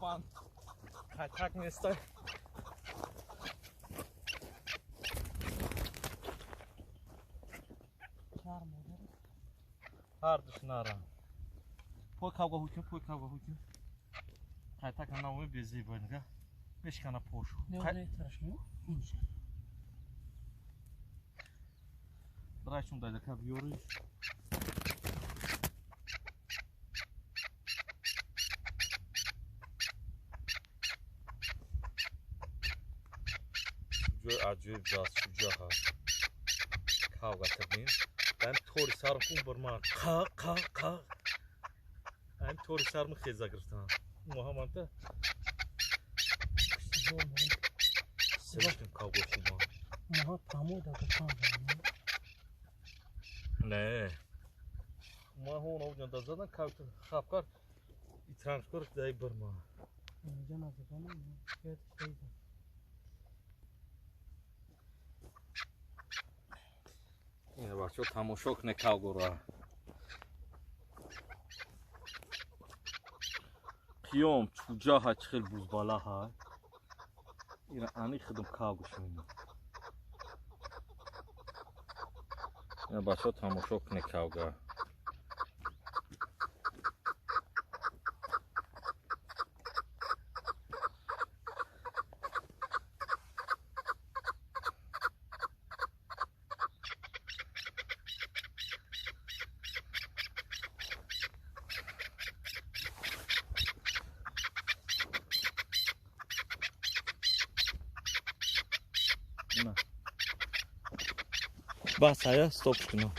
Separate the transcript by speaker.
Speaker 1: Банд қайтак нестай. Ҳардуш нара. Пой кавга ҳукм, пой кавга ҳукм. Қайтак намои безеб нига. Мешкана пошу. Брайчун дадака биёриш. Ҷои аҷоиб даст шуҷаҳа. Кавга кардем. Ам тори сарм кун бар ман. Қа қа қа. Ам тори сарм хеза гирифтам. Муҳаммадта. Слишком кавга хуба.
Speaker 2: Маҳа памой да гуфтам.
Speaker 1: Не. Ма ҳон овҷан да задан кав хапкар. И транспорт дай бар ман.
Speaker 2: Инҷа назабана, шояд шайда.
Speaker 1: Ина бачо тамошо кне кавгора. Қиём чуҷаҳа чӣ хел бузбалаҳа. Ина ани хидм кавгуш мина. Ина бачо тамошо кне кавга. Бас, ая, стоп кунам.